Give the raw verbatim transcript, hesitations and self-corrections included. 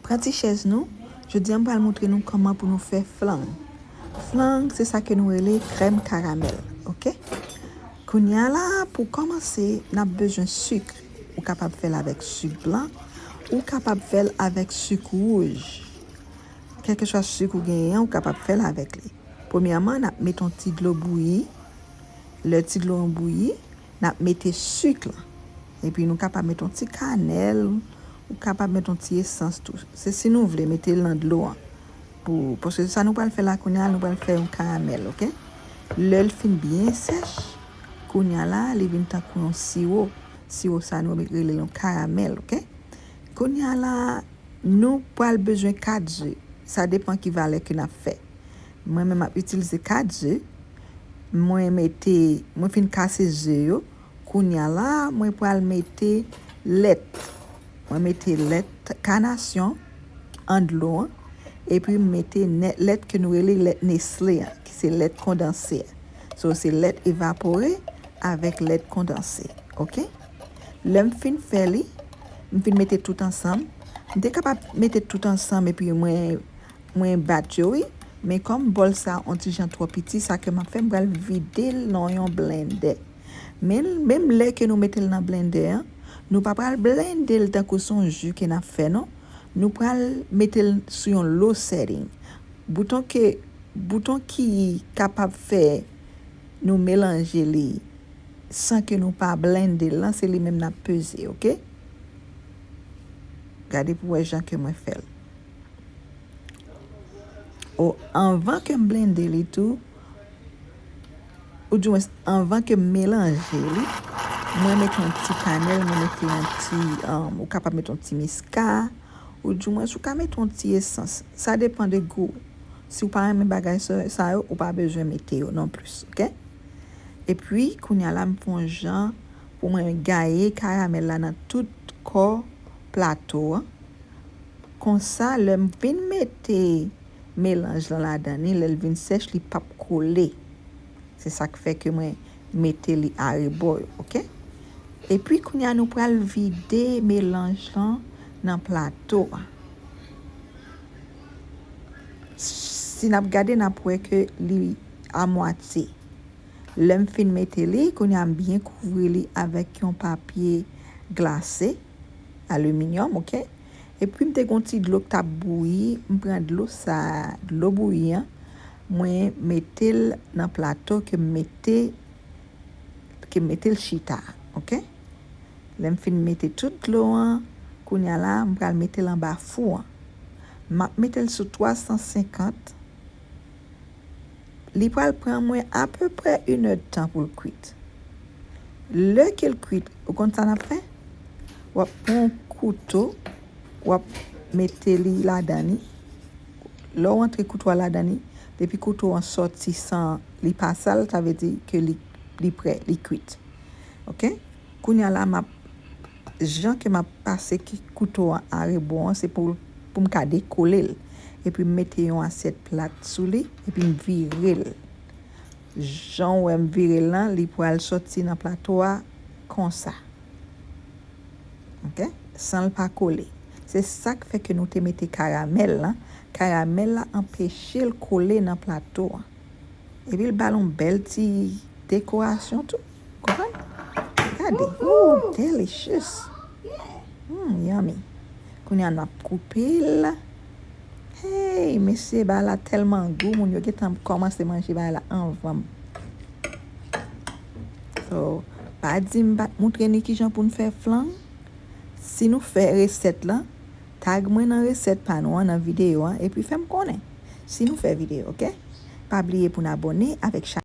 Pran ti chèz nou. Jodi a m pral montre nou kòman pou nou fè flan. Flan se sa ke nou rele krèm karamèl, oke? Kounye a la, pou kòmanse, n ap bezwen sik. Ou kapab fè l avèk sik blan, ou kapab fè l avèk sik wouj. Kèlkeswa sik ou genyen an, ou kapab fè l avèk li. Premyèman, n ap mete yon ti dlo bouyi. Lè ti dlo an bouyi, n ap mete sik lan. Epi nou kapab mete yon ti kanèl, ou kapab mete yon ti esans tou. Se si nou vle mete l nan dlo an. Pou, paske sa nou pral fè la kounye a, nou pral fè yon karamèl, oke? Lè l fin byen sèch, kounye a la, li vin tankou yon siwo. Siwo sa nou rele l yon karamèl, oke? Kounye a la, nou pral bezwen kat ze. Sa depan ki valè ke n ap fè. Mwen menm m ap itilize kat ze. Mwen mete, mwen fin kase ze yo. Kounye a la, mwen pral mete lèt. Mwen mete lèt kanasyon an dlo an. Epi m mete nè-, lèt ke nou rele lèt Nestlé an, ki se lèt kondanse a. So, se lèt evapore avèk lèt kondanse, oke? Lè m fin fè li, m fin mete tout ansanm. M te kapab mete tout ansanm epi mwen, mwen bat yo, wi. Men kòm bòl sa yon ti jan twò piti, sa ke m ap fè, m pral vide l nan yon blendè. Men, menm lè ke nou mete l nan blendè an, nou pa pral blende l tankou se yon ji ke n ap fè, non. Nou pral mete l sou yon low setting. Bouton ke, bouton ki kapab fè nou melanje li san ke nou pa blende l lan, se li menm n ap peze, oke? Gade pou wè jan ke mwen fè l. O, anvan ke m blende li tou, oudimwens, anvan ke m melanje li, mwen mete yon ti kanèl, mwen mete yon ti, um, ou kapab mete yon ti miska, oudimwens, ou ka mete yon ti esans. Sa depan de gou. Si w pa renmen bagay sa, sa yo, ou pa bezwen mete yo non plis, oke? Epi, kounye a la, m fè yon jan pou mwen gaye karamèl la nan tout kò plato an. Konsa, lè m vin mete melanj lan ladan li, lè l vin sèch, li p ap kole. Se sa k fè ke mwen mete li arebò yo, oke? Epi, kounye a, nou pral vide melanj lan nan plato a. Si n ap gade, n ap wè ke li amwatye. Lè m fin mete li, kounye a m byen kouvri li avèk yon papye glase, aliminyòm, oke? Epi m te gen yon ti dlo k t ap bouyi, m pran dlo sa, dlo bouyi an, mwen mete l nan plato ke m mete, ke m mete l chita, oke? Lè m fin mete tout dlo an, kounye a la, m pral mete l anba fou an. M ap mete l sou twa san senkant. Li pral pran mwen apeprè inèdtan pou l kwit. Lè ke l kwit, ou konn sa n ap fè? W ap pran yon kouto, w ap mete li ladan li. Lè w antre kouto a ladan li, depi kouto an sòti san li pa sal, sa vle di ke li, li prè, li kwit. Oke? Kounye a la, m ap, jan ke m ap pase ki-, kouto an arebò an, se pou, pou m ka dekole l. Epi m mete yon asyèt plat sou li, epi m vire l. Jan w wè m vire l lan, li pral sòti nan plato a konsa. Oke? San l pa kole. Se sa k fè ke nou te mete karamèl lan. Karamèl la anpeche l kole nan plato a. Epi l ba l yon bèl ti dekorasyon tou. Konprann? Gade. Ooh, delicious. Hmm, yummy. Kounye a n ap koupe l. Hey, mesye, bagay la tèlman gou, moun yo gentan kòmanse manje bagay la anvan m. So, pa di m pa t montre nou kijan pou n fè flan. Si nou fè resèt lan, tag mwen nan resèt pa nou an, nan videyo an, epi fè m konnen si nou fè videyo, oke? Pa bliye pou n abòne avèk chanèl.